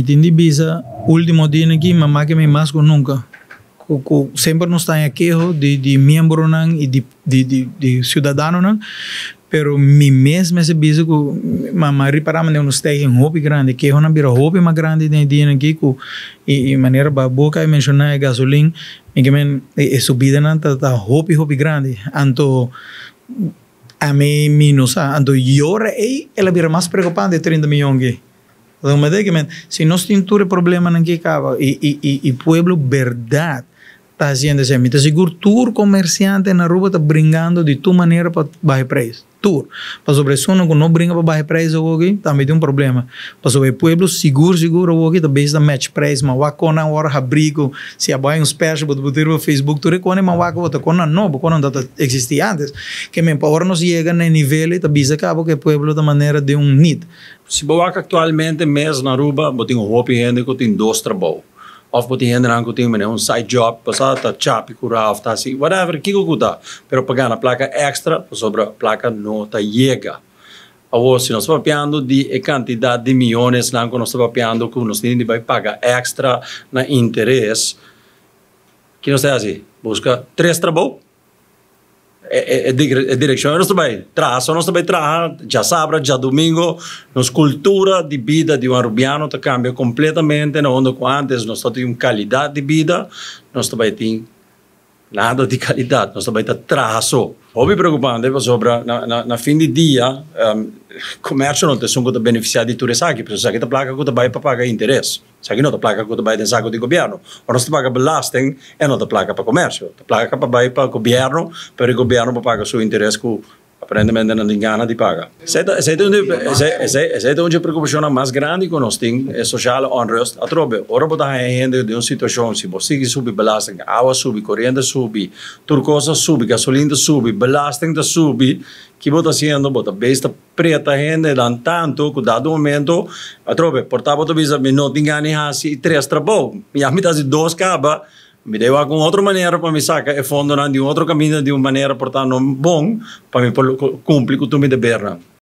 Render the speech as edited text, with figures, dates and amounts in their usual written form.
Mi tin di bisa ultimo dia aki, m'a maka mi mas ku nunka. Ku semper nos ta haña keho di miembronan i di siudadanonan, pero mi mes mester bisa ku m'a ripará manera un stijging hopi grandi. Kehonan bira hopi mas grandi den e dianan aki ku i manera bo a menshoná e gasolin, mi ke men e subidanan ta hopi hopi grandi. Anto ami mi no sa. Anto e ora ei el a bira mas preokupante e 30 miyon aki. Si nos tin tur e problemanan aki kaba i pueblo bèrdat ta hasiendo esei. Mi ta sigur tur komersiante na Aruba ta bringando di tur manera pa baha e preis. Tur. Pasobra esunnan ku no bringa pa baha e preis awoki tambe tin un problema. Pasobra e pueblo sigur sigur awoki ta bezig ta match preis. Ma wak kon nan ora habri ku si a bai un special bo ta pone riba Facebook tur e kon e ma wak bo ta kon nan nobo kon nan ta existi antes. Ke men pa ora nos yega na e nivel ei ta bisa kaba ku e pueblo ta manera den un need. Si bo wak aktualmente mes na Aruba bo tin hopi hende ku tin dos trabou òf bo tin hendenan ku tin manera un side job pasá ta chapi kurá òf ta hasi whatever kiko ku ta pero pa gana plaka èkstra pasobra plaka no ta yega. Awor si nos ta papiando di e kantidat di miyonesnan ku nos ta papiando ku nos tin di bai paga èkstra na interes ki nos ta hasi? Buska tres trabou? E direkshon nos ta bai traha so nos ta bai traha djasabra djadumingo nos kultura di bida di un arubiano ta kambia kompletamente na unda ku antes nos ta tin un kalidat di bida nos ta bai tin nada di kalidat nos ta bai ta traha so. Hopi preokupante pasobra na fin di dia komersio no ta esun ku ta benefisiá di tur esaki pasobra esaki ta plaka ku ta bai pa paga interes. Esaki no ta plaka ku ta bai den sako di gobièrnu. Ora nos ta paga belasting, e no ta plaka pa komersio. Ta plaka pa bai pa gobièrnu, pero e gobièrnu por paga su interes ku aparentemente nan tin gana di paga. Esei ta esei ta un di esei esei ta un di e preokupashonnan mas grandi ku nos tin, e sociale onrust. Atrobe, ora bo ta haña hende den un situashon, si bo sigui subi belasting, awa subi, koriente subi, tur kos a subi, gasolin ta subi, belasting ta subi, ki bo ta hasiendo? Bo ta bes ta. Preta hendenan tantu ku dado momento atrobe por ta bo ta bisa mi no tin gana di hasi tres trabou, mi ya mi ta hasi dos kaba, mi ta wak un otro manera pa mi saka e fondonan di un otro kaminda di un manera por ta no bon pa mi por kumpli ku tur mi debernan.